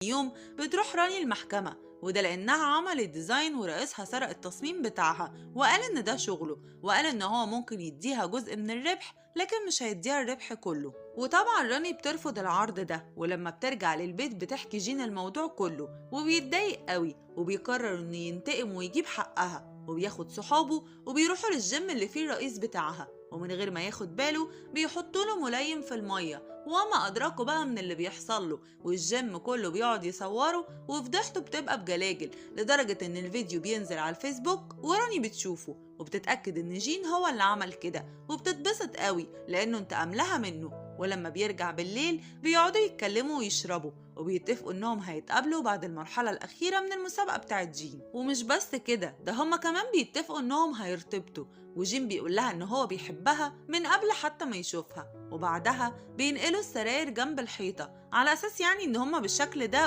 يوم بتروح راني المحكمة، وده لأنها عملت design ورئيسها سرق التصميم بتاعها وقال إن ده شغله، وقال إن هو ممكن يديها جزء من الربح لكن مش هيديها الربح كله. وطبعا راني بترفض العرض ده، ولما بترجع للبيت بتحكي جين الموضوع كله وبيتضايق قوي وبيقرر إنه ينتقم ويجيب حقها، وبياخد صحابه وبيروحوا للجيم اللي فيه الرئيس بتاعها، ومن غير ما ياخد باله بيحطوا له ملين في المية، وما أدراكوا بقى من اللي بيحصل له، والجيم كله بيقعد يصوره وفضيحته بتبقى بجلاجل، لدرجة إن الفيديو بينزل على الفيسبوك وراني بتشوفه وبتتأكد إن جين هو اللي عمل كده، وبتتبسط قوي لأنه انتقم لها منه. ولما بيرجع بالليل بيقعدوا يتكلموا ويشربوا، وبيتفقوا إنهم هيتقابلوا بعد المرحلة الأخيرة من المسابقة بتاعت جين. ومش بس كده، ده هما كمان بيتفقوا إنهم هيرتبطوا، وجين بيقول لها إن هو بيحبها من قبل حتى ما يشوفها. وبعدها بينقلوا السراير جنب الحيطة على أساس يعني إن هما بالشكل ده